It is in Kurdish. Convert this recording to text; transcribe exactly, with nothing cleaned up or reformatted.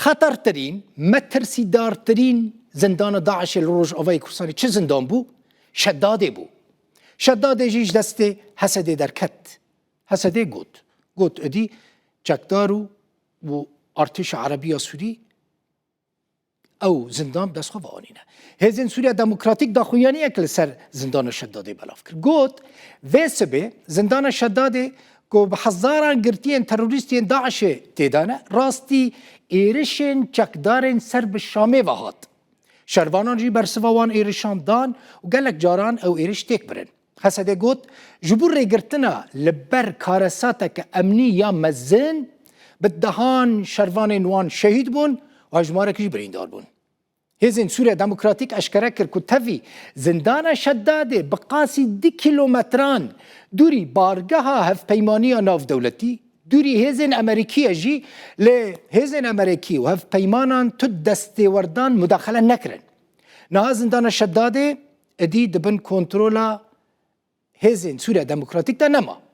Xetertirîn, metirsîdartirîn zindana DAIŞê li Rojavayê Kurdistanê çi zindan bû? Şedadê bû. Şedadê jî ji destê HSDê derket. HSDê got. Got, êdî çekdar û, û artêşa Erebiya Sûrî ew zindan bi dest xwe veanîne. Hêzên Sûriya Demokratîk daxuyaniyek li ser zindana Şedadê belav kir. Got, vê sibê zindana Şedadê ku bi hezaran girtiyên terorîstên DAIŞê tê de ne, rastî êrişên çekdarên ser bi Şamê ve hat. Şervanan jî bersiva wan êrişan dan û gelek caran ew êriş têk birin. HSDê got, ji bo rêgirtina li ber karesateke emnî ya mezin, bi dehan şervanên wan şehîd bûn û hejmarek jî birîndar bûn. Hêzên Sûriya Demokratîk eşkere kir ku tevî zindana Şedadê bi qasî du kîlometran dûrî bargeha hevpeymaniya navdewletî, dûrî hêzên Amerîkiye jî, lê hêzên Amerîkî û hevpeymanan tu destêwerdan mudaxele nekirin. Niha zindana Şedadê êdî di bin kontrola Hêzên Sûriya Demokratîk de nema.